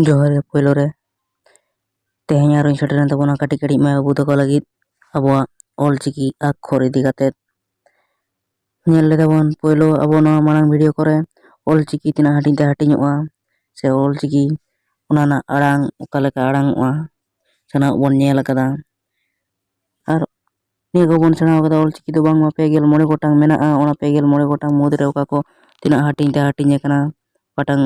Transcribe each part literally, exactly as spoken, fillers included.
ᱡᱚᱦᱟᱨ ᱜᱮ ᱯᱳᱭᱞᱳ ᱨᱮ᱾ ᱛᱮᱦᱮᱧ ᱟᱨᱚᱧ ᱥᱮᱴᱮᱨᱮᱱ ᱛᱟᱵᱚᱱᱟ ᱠᱟᱹᱴᱤᱡ ᱠᱟᱹᱴᱤᱡ ᱢᱟᱹᱭ ᱵᱟᱹᱵᱩ ᱛᱟᱠᱚ ᱞᱟᱹᱜᱤᱫ ᱟᱵᱚᱣᱟᱜ ᱚᱞᱪᱤᱠᱤ ᱟᱠᱷᱚᱨ ᱤᱫᱤ ᱠᱟᱛᱮᱫ᱾ ᱧᱮᱞ ᱞᱮᱫᱟ ᱵᱚᱱ ᱯᱳᱭᱞᱳ ᱟᱵᱚ ᱱᱚᱣᱟ ᱢᱟᱲᱟᱝ ᱵᱷᱤᱰᱤᱭᱳ ᱠᱚᱨᱮ ᱚᱞᱪᱤᱠᱤ ᱛᱤᱱᱟᱹᱜ ᱦᱟᱹᱴᱤᱧ ᱛᱮ ᱦᱟᱹᱴᱤᱧᱚᱜᱼᱟ, ᱥᱮ ᱚᱞᱪᱤᱠᱤ ᱚᱱᱟ ᱨᱮᱱᱟᱜ ᱟᱲᱟᱝ ᱚᱠᱟ ᱞᱮᱠᱟ ᱟᱲᱟᱝ ᱚᱜᱼᱟ, ᱥᱟᱱᱟᱢᱟᱜ ᱵᱚᱱ ᱧᱮᱞ ᱟᱠᱟᱫᱟ᱾ ᱟᱨ ᱱᱤᱭᱟᱹ ᱠᱚᱵᱚᱱ ᱥᱮᱬᱟ ᱟᱠᱟᱫᱟ, ᱚᱞᱪᱤᱠᱤ ᱫᱚ ᱵᱟᱝᱢᱟ ᱯᱮ ᱜᱮᱞ ᱢᱚᱬᱮ ᱜᱚᱴᱟᱝ ᱢᱮᱱᱟᱜᱼᱟ᱾ ᱚᱱᱟ ᱯᱮ ᱜᱮᱞ ᱢᱚᱬᱮ ᱜᱚᱴᱟᱝ ᱢᱩᱫᱽᱨᱮ ᱚᱠᱟ ᱠᱚ ᱛᱤᱱᱟᱹᱜ ᱦᱟᱹᱴᱤᱧ ᱛᱮ ᱦᱟᱹᱴᱤᱧ ᱟᱠᱟᱱᱟ, ᱚᱠᱟᱴᱟᱝ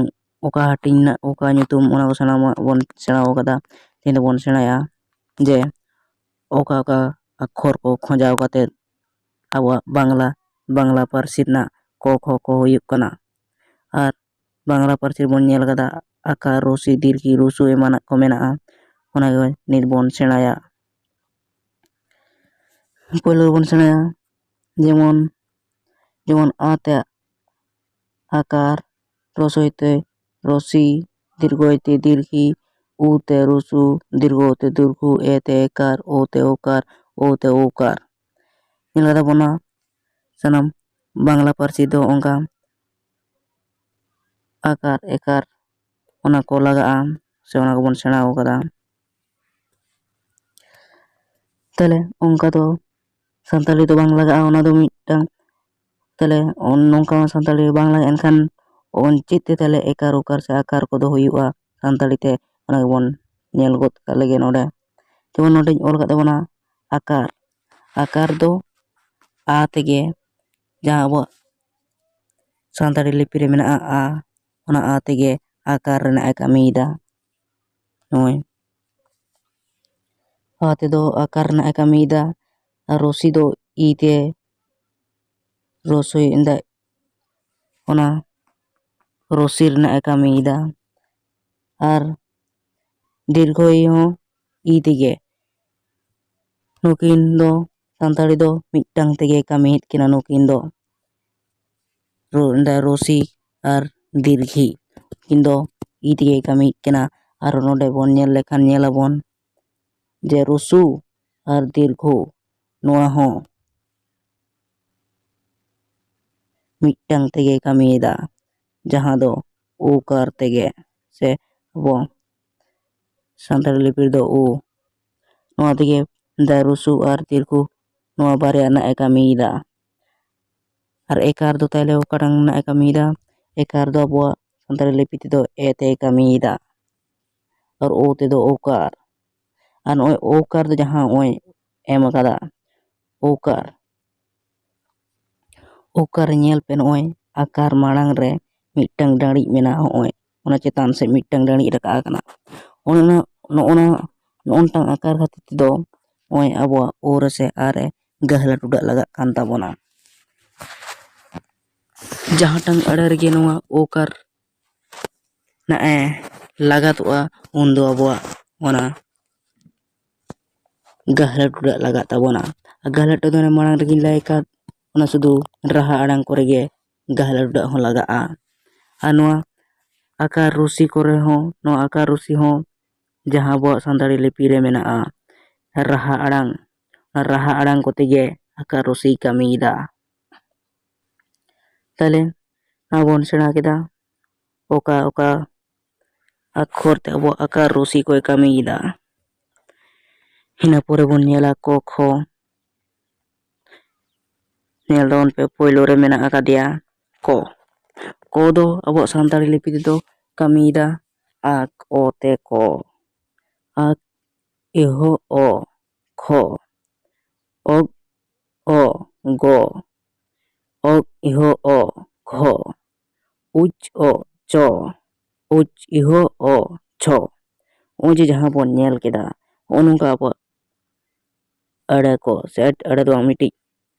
ᱚᱠᱟ ᱦᱟᱹᱴᱤᱧ ᱨᱮᱱᱟᱜ ᱚᱠᱟ ᱧᱩᱛᱩᱢ, ᱚᱱᱟ ᱠᱚ ᱥᱟᱱᱟᱢᱟᱜ ᱵᱚᱱ ᱥᱮᱬᱟ ᱟᱠᱟᱫᱟ᱾ ᱛᱮᱦᱮᱧ ᱫᱚᱵᱚᱱ ᱥᱮᱬᱟᱭᱟ ᱡᱮ ᱚᱠᱟ ᱚᱠᱟ ᱟᱠᱷᱚᱨ ᱠᱚ ᱠᱷᱚᱸᱡᱟᱣ ᱠᱟᱛᱮᱫ ᱟᱵᱚᱣᱟᱜ ᱵᱟᱝᱞᱟ, ᱵᱟᱝᱞᱟ ᱯᱟᱹᱨᱥᱤ ᱨᱮᱱᱟᱜ ᱠᱚ ᱠᱷᱚ ᱠᱚ ᱦᱩᱭᱩᱜ ᱠᱟᱱᱟ᱾ ᱟᱨ ᱵᱟᱝᱞᱟ ᱯᱟᱹᱨᱥᱤ ᱨᱮᱵᱚᱱ ᱧᱮᱞ ᱠᱟᱫᱟ ᱟᱠᱟᱨ, ᱨᱚᱥᱤ, ᱫᱤᱨᱜᱷᱤ, ᱨᱩᱥᱩ ᱮᱢᱟᱱᱟᱜ ᱠᱚ ᱢᱮᱱᱟᱜᱼᱟ᱾ ᱚᱱᱟ ᱜᱮ ᱱᱤᱛ ᱵᱚᱱ ᱥᱮᱬᱟᱭᱟ᱾ ᱯᱳᱭᱞᱳ ᱵᱚᱱ ᱥᱮᱬᱟᱭᱟ ᱡᱮᱢᱚᱱ, ᱡᱮᱢᱚᱱ ᱟ ᱛᱮ ᱟᱠᱟᱨ, ᱨᱚᱥᱚᱭ ᱛᱮ ᱨᱚᱥᱤ, ᱫᱤᱨᱜᱷᱚᱭ ᱛᱮ ᱫᱤᱨᱜᱷᱤ, ᱩ ᱛᱮ ᱨᱩᱥᱩ, ᱫᱤᱨᱜᱷᱚ ᱛᱮ ᱫᱩᱨᱜᱷᱩ, ᱮ ᱛᱮ ᱮᱠᱟᱨ, ᱳ ᱛᱮ ᱳᱠᱟᱨ, ᱳ ᱛᱮ ᱳᱠᱟᱨ᱾ ᱧᱮᱞ ᱠᱟᱫᱟ ᱵᱚᱱ ᱥᱟᱱᱟᱢ ᱵᱟᱝᱞᱟ ᱯᱟᱹᱨᱥᱤ ᱫᱚ ᱚᱱᱠᱟ ᱟᱠᱟᱨ ᱮᱠᱟᱨ ᱚᱱᱟ ᱠᱚ ᱞᱟᱜᱟᱜᱼᱟ, ᱥᱮ ᱚᱱᱟ ᱠᱚᱵᱚᱱ ᱥᱮᱬᱟ ᱟᱠᱟᱫᱟ᱾ ᱛᱟᱦᱞᱮ ᱚᱱᱠᱟ ᱫᱚ ᱥᱟᱱᱛᱟᱲᱤ ᱫᱚ ᱵᱟᱝ ᱞᱟᱜᱟᱜᱼᱟ, ᱚᱱᱟ ᱫᱚ ᱢᱤᱫᱴᱟᱝ᱾ ᱛᱟᱦᱞᱮ ᱚᱱ-, ᱱᱚᱝᱠᱟ ᱢᱟ ᱥᱟᱱᱛᱟᱲᱤ ᱵᱟᱝ ᱞᱟᱜᱟᱜᱼᱟ, ᱮᱱᱠᱷᱟᱱ ᱚᱱ ᱪᱮᱫ ᱛᱮ ᱛᱟᱦᱞᱮ ᱮᱠᱟᱨ ᱩᱠᱟᱨ ᱥᱮ ᱟᱠᱟᱨ ᱠᱚᱫᱚ ᱦᱩᱭᱩᱜᱼᱟ ᱥᱟᱱᱛᱟᱲᱤ ᱛᱮ? ᱚᱱᱟ ᱜᱮᱵᱚᱱ ᱧᱮᱞ ᱜᱚᱫ ᱠᱟᱜ ᱞᱮᱜᱮ ᱱᱚᱰᱮ᱾ ᱡᱮᱢᱚᱱ ᱱᱚᱰᱮᱧ ᱚᱞ ᱠᱟᱜ ᱛᱟᱵᱚᱱᱟ ᱟᱠᱟᱨ᱾ ᱟᱠᱟᱨ ᱫᱚ ᱟ ᱛᱮᱜᱮ, ᱡᱟᱦᱟᱸ ᱟᱵᱚᱣᱟᱜ ᱥᱟᱱᱛᱟᱲᱤ ᱞᱤᱯᱤ ᱨᱮ ᱢᱮᱱᱟᱜᱼᱟ ᱟ, ᱚᱱᱟ ᱟ ᱛᱮᱜᱮ ᱟᱠᱟᱨ ᱨᱮᱱᱟᱜ ᱮ ᱠᱟᱹᱢᱤᱭᱮᱫᱟ᱾ ᱱᱚᱜᱼᱚᱭ ᱟ ᱛᱮᱫᱚ ᱟᱠᱟᱨ ᱨᱮᱱᱟᱜ ᱮ ᱠᱟᱹᱢᱤᱭᱮᱫᱟ, ᱟᱨ ᱨᱚᱥᱤ ᱫᱚ ᱤ ᱛᱮ ᱨᱚᱥᱚᱭ ᱮᱫᱟ, ᱚᱱᱟ ᱨᱚᱥᱤ ᱨᱮᱱᱟᱜ ᱮ ᱠᱟᱹᱢᱤᱭᱮᱫᱟ᱾ ᱟᱨ ᱫᱤᱨᱜᱷᱚᱭᱤ ᱦᱚᱸ ᱤ ᱛᱮᱜᱮ᱾ ᱱᱩᱠᱤᱱ ᱫᱚ ᱥᱟᱱᱛᱟᱲᱤ ᱫᱚ ᱢᱤᱫᱴᱟᱝ ᱛᱮᱜᱮ ᱠᱟᱹᱢᱤᱭᱮᱫ ᱠᱤᱱᱟ᱾ ᱱᱩᱠᱤᱱ ᱫᱚ ᱨᱚ-, ᱨᱚᱥᱤ ᱟᱨ ᱫᱤᱨᱜᱷᱤ, ᱩᱱᱠᱤᱱ ᱫᱚ ᱤ ᱛᱮᱜᱮ ᱠᱟᱹᱢᱤᱭᱮᱫ ᱠᱤᱱᱟ᱾ ᱟᱨ ᱱᱚᱰᱮ ᱵᱚᱱ ᱧᱮᱞ ᱞᱮᱠᱷᱟᱱ ᱧᱮᱞᱟᱵᱚᱱ ᱡᱮ ᱨᱩᱥᱩ ᱟᱨ ᱫᱤᱨᱜᱷᱚ ᱱᱚᱣᱟ ᱦᱚᱸ ᱢᱤᱫᱴᱟᱝ ᱛᱮᱜᱮ ᱠᱟᱹᱢᱤᱭᱮᱫᱟ, ᱡᱟᱦᱟᱸ ᱫᱚ ᱳᱠᱟᱨ ᱛᱮᱜᱮ ᱥᱮ ᱟᱵᱚ ᱥᱟᱱᱛᱟᱲᱤ ᱞᱤᱯᱤ ᱨᱮᱫᱚ ᱩ᱾ ᱱᱚᱣᱟ ᱛᱮᱜᱮ ᱫᱟᱹᱨᱩᱥᱩ ᱟᱨ ᱛᱤᱨᱠᱩ ᱱᱚᱣᱟ ᱵᱟᱨᱭᱟ ᱨᱮᱱᱟᱜ ᱮ ᱠᱟᱹᱢᱤᱭᱮᱫᱟ᱾ ᱟᱨ ᱮᱠᱟᱨ ᱫᱚ ᱛᱟᱦᱞᱮ ᱚᱠᱟᱴᱟᱝ ᱨᱮᱱᱟᱜ ᱮ ᱠᱟᱹᱢᱤᱭᱮᱫᱟ? ᱮᱠᱟᱨ ᱫᱚ ᱟᱵᱚᱣᱟᱜ ᱥᱟᱱᱛᱟᱲᱤ ᱞᱤᱯᱤ ᱛᱮᱫᱚ ᱮ ᱛᱮᱭ ᱠᱟᱹᱢᱤᱭᱮᱫᱟ᱾ ᱟᱨ ᱳ ᱛᱮᱫᱚ ᱳᱠᱟᱨ᱾ ᱟᱨ ᱱᱚᱜᱼᱚᱭ ᱳᱠᱟᱨ ᱫᱚ ᱡᱟᱦᱟᱸ ᱱᱚᱜᱼᱚᱭ ᱮᱢ ᱟᱠᱟᱫᱟ, ᱳᱠᱟᱨ, ᱳᱠᱟᱨ ᱧᱮᱞ ᱯᱮ, ᱱᱚᱜᱼᱚᱭ ᱟᱠᱟᱨ ᱢᱟᱲᱟᱝ ᱨᱮ ᱢᱤᱫᱴᱟᱝ ᱰᱟᱹᱬᱤᱡ ᱢᱮᱱᱟᱜᱼᱟ, ᱱᱚᱜᱼᱚᱭ ᱚᱱᱟ ᱪᱮᱛᱟᱱ ᱥᱮᱫ ᱢᱤᱫᱴᱟᱝ ᱰᱟᱹᱬᱤᱡ ᱨᱟᱠᱟᱵ ᱟᱠᱟᱱᱟ᱾ ᱚᱱᱮ ᱚᱱᱟ, ᱱᱚᱜᱼᱚ ᱱᱟ, ᱱᱚᱜᱼᱚ ᱱᱚᱝᱠᱟᱱ ᱟᱠᱟᱨ ᱠᱷᱟᱹᱛᱤᱨ ᱛᱮᱫᱚ ᱱᱚᱜᱼᱚᱭ ᱟᱵᱚᱣᱟᱜ ᱳ ᱨᱮ ᱥᱮ ᱟ ᱨᱮ ᱜᱟᱹᱦᱞᱟᱹ ᱴᱩᱰᱟᱹᱜ ᱞᱟᱜᱟᱜ ᱠᱟᱱ ᱛᱟᱵᱚᱱᱟ᱾ ᱡᱟᱦᱟᱸᱴᱟᱝ ᱟᱹᱲᱟᱹ ᱨᱮᱜᱮ ᱱᱚᱣᱟ ᱳᱠᱟᱨ ᱱᱟᱜᱼᱮ ᱞᱟᱜᱟᱛᱚᱜᱼᱟ, ᱩᱱᱫᱚ ᱟᱵᱚᱣᱟᱜ ᱚᱱᱟ ᱜᱟᱹᱦᱞᱟᱹ ᱴᱩᱰᱟᱹᱜ ᱞᱟᱜᱟᱜ ᱛᱟᱵᱚᱱᱟ᱾ ᱟᱨ ᱜᱟᱹᱦᱞᱟᱹ ᱴᱩᱰᱟᱹᱜ ᱫᱚ ᱚᱱᱮ ᱢᱟᱲᱟᱝ ᱨᱮᱜᱮᱧ ᱞᱟᱹᱭ ᱟᱠᱟᱫ, ᱚᱱᱟ ᱥᱩᱫᱷᱩ ᱨᱟᱦᱟ ᱟᱲᱟᱝ ᱠᱚᱨᱮ ᱜᱮ ᱜᱟᱹᱦᱞᱟᱹ ᱴᱩᱰᱟᱹᱜ ᱦᱚᱸ ᱞᱟᱜᱟᱜᱼᱟ᱾ ᱟᱨ ᱱᱚᱣᱟ ᱟᱠᱟᱨ ᱨᱩᱥᱤ ᱠᱚᱨᱮ ᱦᱚᱸ, ᱱᱚᱣᱟ ᱟᱠᱟᱨ ᱨᱩᱥᱤ ᱦᱚᱸ ᱡᱟᱦᱟᱸ ᱟᱵᱚᱣᱟᱜ ᱥᱟᱱᱛᱟᱲᱤ ᱞᱤᱯᱤ ᱨᱮ ᱢᱮᱱᱟᱜᱼᱟ, ᱨᱟᱦᱟ ᱟᱲᱟᱝ, ᱚᱱᱟ ᱨᱟᱦᱟ ᱟᱲᱟᱝ ᱠᱚᱛᱮ ᱜᱮ ᱟᱠᱟᱨ ᱨᱩᱥᱤᱭ ᱠᱟᱹᱢᱤᱭᱮᱫᱟ᱾ ᱛᱟᱦᱞᱮ ᱟᱵᱚ ᱵᱚᱱ ᱥᱮᱬᱟ ᱠᱮᱫᱟ ᱚᱠᱟ ᱚᱠᱟ ᱟᱠᱷᱚᱨ ᱛᱮ ᱟᱵᱚᱣᱟᱜ ᱟᱠᱟᱨ ᱨᱩᱥᱤ ᱠᱚᱭ ᱠᱟᱹᱢᱤᱭᱮᱫᱟ᱾ ᱤᱱᱟᱹ ᱯᱚᱨᱮ ᱵᱚᱱ ᱧᱮᱞᱟ ᱠᱚ ᱠᱷᱚ᱾ ᱧᱮᱞ ᱛᱟᱵᱚᱱ ᱯᱮ, ᱯᱳᱭᱞᱳ ᱨᱮ ᱢᱮᱱᱟᱜ ᱟᱠᱟᱫᱮᱭᱟ ᱠᱚ᱾ ᱠᱚ ᱫᱚ ᱟᱵᱚᱣᱟᱜ ᱥᱟᱱᱛᱟᱲᱤ ᱞᱤᱯᱤ ᱛᱮᱫᱚ ᱠᱟᱹᱢᱤᱭᱮᱫᱟ ᱟᱠ ᱚ ᱛᱮ ᱠᱚ᱾ ᱟᱠ ᱤᱦᱚ ᱚ ᱠᱷᱚ᱾ ᱚᱜ ᱚ ᱜᱚ᱾ ᱚᱜ ᱤᱦᱚ ᱚ ᱜᱷᱚ᱾ ᱩᱪ ᱚ ᱪᱚ᱾ ᱩᱪ ᱤᱦᱚ ᱚ ᱪᱷᱚ᱾ ᱱᱚᱜᱼᱚᱭ ᱡᱮ ᱡᱟᱦᱟᱸ ᱵᱚᱱ ᱧᱮᱞ ᱠᱮᱫᱟ, ᱱᱚᱜᱼᱚ ᱱᱚᱝᱠᱟ ᱟᱵᱚᱣᱟᱜ ᱟᱹᱲᱟᱹ ᱠᱚ ᱥᱮ ᱟᱹᱲᱟᱹ ᱫᱚ ᱵᱟᱝ, ᱢᱤᱫᱴᱤᱡ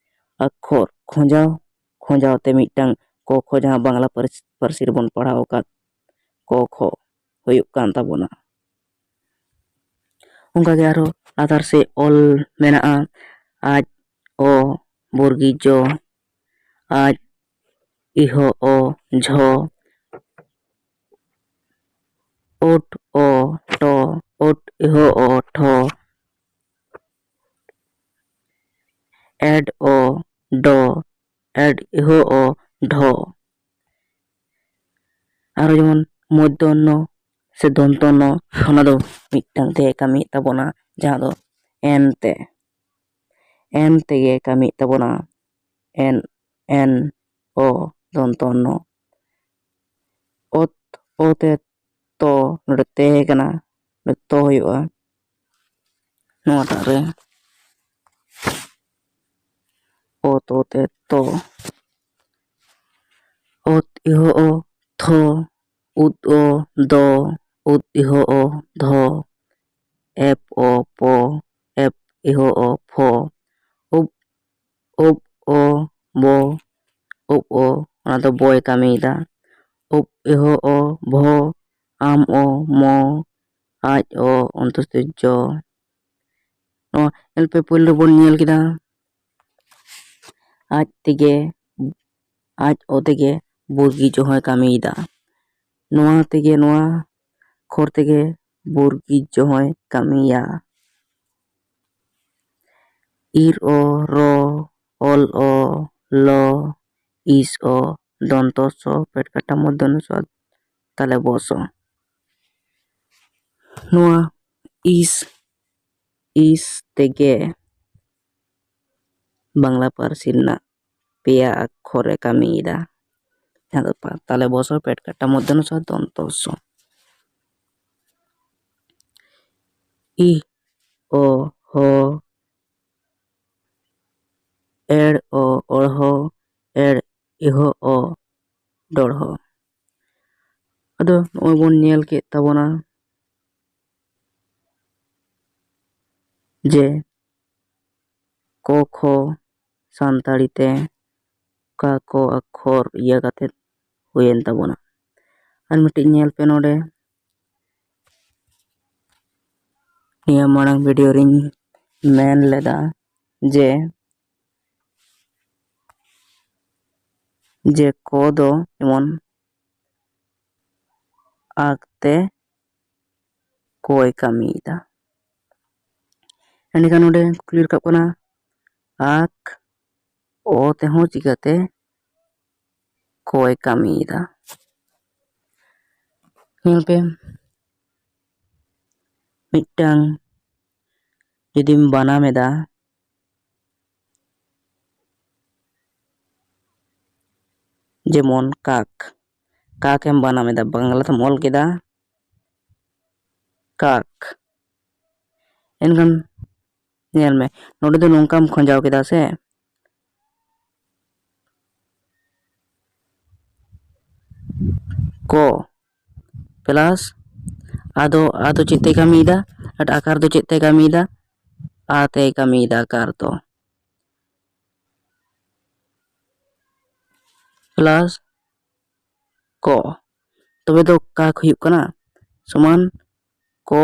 ᱟᱠᱷᱚᱨ ᱠᱷᱚᱸᱡᱟᱣ, ᱠᱷᱚᱸᱡᱟᱣ ᱛᱮ ᱢᱤᱫᱴᱟᱝ ᱠᱚ ᱠᱷᱚ ᱡᱟᱦᱟᱸ ᱵᱟᱝᱞᱟ ᱯᱟᱹᱨᱥᱤ, ᱯᱟᱹᱨᱥᱤ ᱨᱮᱵᱚᱱ ᱯᱟᱲᱦᱟᱣ ᱟᱠᱟᱫ ᱠᱚ ᱠᱷᱚ ᱦᱩᱭᱩᱜ ᱠᱟᱱ ᱛᱟᱵᱚᱱᱟ᱾ ᱚᱱᱠᱟᱜᱮ ᱟᱨᱦᱚᱸ ᱞᱟᱛᱟᱨ ᱥᱮᱫ ᱚᱞ ᱢᱮᱱᱟᱜᱼᱟ, ᱟᱡ ᱚ ᱵᱚᱨᱜᱤ ᱡᱚ, ᱟᱡ ᱤᱦᱚ ᱚ ᱡᱷᱚ, ᱳᱴ ᱚ ᱴᱚ, ᱳᱴ ᱤᱦᱚ ᱚ ᱴᱷᱚ, ᱮᱰ ᱚ ᱰᱚ, ᱮᱰ ᱤᱦᱚ ᱚ ᱰᱷᱚ᱾ ᱟᱨᱚ ᱡᱮᱢᱚᱱ ᱢᱚᱫᱽᱫᱚᱱᱱᱚ, ᱥᱮ ᱫᱚᱱᱛᱚ ᱱᱚ, ᱚᱱᱟ ᱫᱚ ᱢᱤᱫᱴᱟᱝ ᱛᱮ ᱠᱟᱹᱢᱤᱭᱮᱫ ᱛᱟᱵᱚᱱᱟ, ᱡᱟᱦᱟᱸ ᱫᱚ ᱮᱱ ᱛᱮ, ᱮᱱ ᱛᱮᱜᱮ ᱠᱟᱹᱢᱤᱭᱮᱫ ᱛᱟᱵᱚᱱᱟ᱾ ᱮᱱ, ᱮᱱ, ᱚ, ᱫᱚᱱᱛᱚ ᱱᱚ᱾ ᱚᱛ, ᱚ ᱛᱮ ᱛᱚ, ᱱᱚᱰᱮ ᱛᱮ ᱠᱟᱱᱟ, ᱱᱚᱰᱮ ᱛᱚ ᱦᱩᱭᱩᱜᱼᱟ᱾ ᱱᱚᱣᱟᱴᱟᱜ ᱨᱮ ᱚ ᱛᱚ ᱛᱮ ᱛᱚ᱾ ᱚᱛ ᱤᱦᱚ ᱚ ᱛᱷᱚ, ᱩᱫ ᱚ ᱫᱚ, ᱩᱫ ᱤᱦᱚ ᱚ ᱫᱷᱚ, ᱮᱯ ᱚ ᱯᱚ, ᱮᱯ ᱤᱦᱚ ᱚ ᱯᱷᱚ, ᱩᱵ, ᱩᱵ ᱚ ᱵᱚ, ᱩᱵ ᱚ, ᱚᱱᱟ ᱫᱚ ᱵᱚᱭ ᱠᱟᱹᱢᱤᱭᱮᱫᱟ᱾ ᱩᱵ ᱤᱦᱚ ᱚ ᱵᱷᱚ, ᱟᱢ ᱚ ᱢᱚ, ᱟᱡ ᱚ ᱚᱱᱛᱚᱥᱛᱩᱡᱡᱚ᱾ ᱱᱚᱣᱟ ᱧᱮᱞ ᱯᱮ, ᱯᱳᱭᱞᱳ ᱵᱚᱱ ᱧᱮᱞ ᱠᱮᱫᱟ ᱟᱡ ᱛᱮᱜᱮ, ᱟᱡ ᱚ ᱛᱮᱜᱮ ᱵᱩᱨᱜᱤ ᱡᱚᱦᱚᱭ ᱠᱟᱹᱢᱤᱭᱮᱫᱟ᱾ ᱱᱚᱣᱟ ᱛᱮᱜᱮ, ᱱᱚᱣᱟ ᱠᱷᱚᱨ ᱛᱮᱜᱮ ᱵᱩᱨᱜᱤ ᱡᱚᱦᱚᱭ ᱠᱟᱹᱢᱤᱭᱟ᱾ ᱤᱨ ᱚ ᱨᱚ, ᱚᱞ ᱚ ᱞᱚ, ᱤᱥ ᱚ ᱫᱚᱱᱛᱚ ᱥᱚ, ᱯᱮᱴ ᱠᱟᱴᱟ ᱢᱚᱫᱽᱫᱷᱚ ᱱᱚ ᱥᱚ, ᱛᱟᱞᱮ ᱵᱚᱥᱚ᱾ ᱱᱚᱣᱟ ᱤᱥ, ᱤᱥ ᱛᱮᱜᱮ ᱵᱟᱝᱞᱟ ᱯᱟᱹᱨᱥᱤ ᱨᱮᱱᱟᱜ ᱯᱮᱭᱟ ᱟᱠᱠᱷᱚᱨ ᱮ ᱠᱟᱹᱢᱤᱭᱮᱫᱟ, ᱡᱟᱦᱟᱸ ᱫᱚ ᱯᱟ-, ᱛᱟᱞᱮ ᱵᱚᱥᱚ, ᱯᱮᱴ ᱠᱟᱴᱟ ᱢᱚᱫᱽᱫᱷᱚ ᱱᱚ ᱥᱚ, ᱫᱚᱱᱛᱚ ᱥᱚ᱾ ᱤ ᱚ ᱦᱚ, ᱮᱲ ᱚ ᱚᱲᱦᱚ, ᱮᱲ ᱤᱦᱚ ᱚ ᱰᱚᱲᱦᱚ᱾ ᱟᱫᱚ ᱱᱚᱜᱼᱚᱭ ᱵᱚᱱ ᱧᱮᱞ ᱠᱮᱫ ᱛᱟᱵᱚᱱᱟ ᱡᱮ ᱠᱚ ᱠᱷᱚ ᱥᱟᱱᱛᱟᱲᱤ ᱛᱮ ᱠᱟ ᱠᱚ ᱟᱠᱷᱚᱨ ᱤᱭᱟᱹ ᱠᱟᱛᱮᱫ ᱦᱩᱭᱮᱱ ᱛᱟᱵᱚᱱᱟ᱾ ᱟᱨ ᱢᱤᱫᱴᱤᱡ ᱧᱮᱞ ᱯᱮ ᱱᱚᱰᱮ, ᱱᱤᱭᱟᱹ ᱢᱟᱲᱟᱝ ᱵᱷᱤᱰᱤᱭᱳ ᱨᱤᱧ ᱢᱮᱱ ᱞᱮᱫᱟ ᱡᱮ, ᱡᱮ ᱠᱚ ᱫᱚ ᱡᱮᱢᱚᱱ ᱟᱠ ᱛᱮ ᱠᱚᱭ ᱠᱟᱹᱢᱤᱭᱮᱫᱟ᱾ ᱮᱸᱰᱮᱠᱷᱟᱱ ᱱᱚᱰᱮ ᱠᱩᱠᱞᱤ ᱨᱟᱠᱟᱵ ᱠᱟᱱᱟ, ᱟᱠ ᱚ ᱛᱮᱦᱚᱸ ᱪᱤᱠᱟᱹᱛᱮ ᱠᱚᱭ ᱠᱟᱹᱢᱤᱭᱮᱫᱟ? ᱧᱮᱞ ᱯᱮ, ᱢᱤᱫᱴᱟᱝ ᱡᱩᱫᱤᱢ ᱵᱟᱱᱟᱢ ᱮᱫᱟ, ᱡᱮᱢᱚᱱ ᱠᱟᱠ, ᱠᱟᱠ ᱮᱢ ᱵᱟᱱᱟᱢ ᱮᱫᱟ, ᱵᱟᱝᱞᱟ ᱛᱮᱢ ᱚᱞ ᱠᱮᱫᱟ ᱠᱟᱠ, ᱮᱱᱠᱷᱟᱱ ᱧᱮᱞ ᱢᱮ, ᱱᱚᱰᱮ ᱫᱚ ᱱᱚᱝᱠᱟᱢ ᱠᱷᱚᱸᱡᱟᱣ ᱠᱮᱫᱟ ᱥᱮ, ᱠᱚ ᱯᱞᱟᱥ ᱟᱫᱚ, ᱟᱫᱚ ᱪᱮᱫ ᱛᱮᱭ ᱠᱟᱹᱢᱤᱭᱮᱫᱟ? ᱟᱨ ᱟᱠᱟᱨ ᱫᱚ ᱪᱮᱫ ᱛᱮᱭ ᱠᱟᱹᱢᱤᱭᱮᱫᱟ? ᱟ ᱛᱮᱭ ᱠᱟᱹᱢᱤᱭᱮᱫᱟ ᱟᱠᱟᱨ ᱫᱚ᱾ ᱯᱞᱟᱥ ᱠᱚ, ᱛᱚᱵᱮ ᱫᱚ ᱠᱟᱠ ᱦᱩᱭᱩᱜ ᱠᱟᱱᱟ ᱥᱚᱢᱟᱱ ᱠᱚ,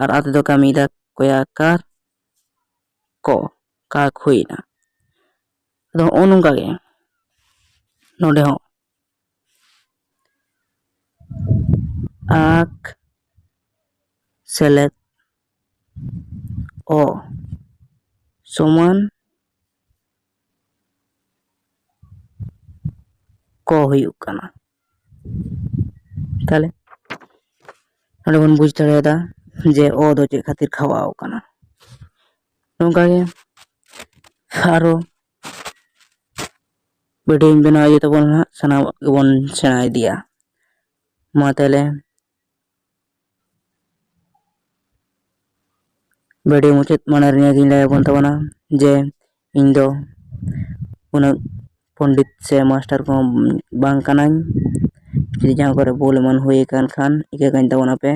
ᱟᱨ ᱟ ᱛᱮᱫᱚ ᱠᱟᱹᱢᱤᱭᱮᱫᱟ ᱠᱚᱭᱟ ᱟᱠᱟᱨ ᱠᱚ, ᱠᱟᱠ ᱦᱩᱭᱱᱟ᱾ ᱟᱫᱚ ᱦᱚᱸᱜᱼᱚ ᱱᱚᱝᱠᱟ ᱜᱮ ᱱᱚᱰᱮ ᱦᱚᱸ ᱟᱠ ᱥᱮᱞᱮᱫ ᱚ ᱥᱚᱢᱟᱱ ᱠᱚ ᱦᱩᱭᱩᱜ ᱠᱟᱱᱟ᱾ ᱛᱟᱦᱞᱮ ᱱᱚᱰᱮ ᱵᱚᱱ ᱵᱩᱡᱽ ᱫᱟᱲᱮᱭᱟᱫᱟ ᱡᱮ ᱚ ᱫᱚ ᱪᱮᱫ ᱠᱷᱟᱹᱛᱤᱨ ᱠᱷᱟᱣᱟᱣ ᱠᱟᱱᱟ᱾ ᱱᱚᱝᱠᱟ ᱜᱮ ᱟᱨᱚ ᱵᱷᱤᱰᱤᱭᱳᱧ ᱵᱮᱱᱟᱣ ᱤᱫᱤ ᱛᱟᱵᱚᱱᱟ ᱦᱟᱸᱜ, ᱥᱟᱱᱟᱢᱟᱜ ᱜᱮᱵᱚᱱ ᱥᱮᱬᱟ ᱤᱫᱤᱭᱟ᱾ ᱢᱟ ᱛᱟᱦᱞᱮ ᱵᱷᱤᱰᱤᱭᱳ ᱢᱩᱪᱟᱹᱫ ᱢᱟᱲᱟᱝ ᱨᱮ ᱱᱤᱭᱟᱹᱜᱤᱧ ᱞᱟᱹᱭ ᱟᱵᱚᱱ ᱛᱟᱵᱚᱱᱟ ᱡᱮ ᱤᱧ ᱫᱚ ᱩᱱᱟᱹᱜ ᱯᱚᱱᱰᱤᱛ ᱥᱮ ᱢᱟᱥᱴᱟᱨ ᱠᱚᱦᱚᱸ ᱵᱟᱝ ᱠᱟᱱᱟᱧ᱾ ᱡᱩᱫᱤ ᱡᱟᱦᱟᱸ ᱠᱚᱨᱮ ᱵᱷᱩᱞ ᱮᱢᱟᱱ ᱦᱩᱭ ᱟᱠᱟᱱ ᱠᱷᱟᱱ ᱤᱠᱟᱹ ᱠᱟᱹᱧ ᱛᱟᱵᱚᱱᱟᱯᱮ,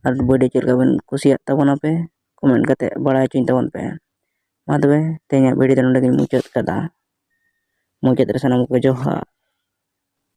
ᱟᱨ ᱵᱷᱤᱰᱤᱭᱳ ᱪᱮᱫ ᱞᱮᱠᱟ ᱵᱮᱱ ᱠᱩᱥᱤᱭᱟᱜ ᱛᱟᱵᱚᱱᱟᱯᱮ ᱠᱚᱢᱮᱱᱴ ᱠᱟᱛᱮ ᱵᱟᱲᱟᱭ ᱦᱚᱪᱚᱧ ᱛᱟᱵᱚᱱ ᱯᱮ᱾ ᱢᱟ ᱛᱚᱵᱮ ᱛᱮᱦᱮᱧᱟᱜ ᱵᱷᱤᱰᱤᱭᱳ ᱫᱚ ᱱᱚᱸᱰᱮ ᱜᱤᱧ ᱢᱩᱪᱟᱹᱫ ᱠᱟᱫᱟ᱾ ᱢᱩᱪᱟᱹᱫ ᱨᱮ ᱥᱟᱱᱟᱢ ᱠᱚ ᱡᱚᱦᱟᱨ᱾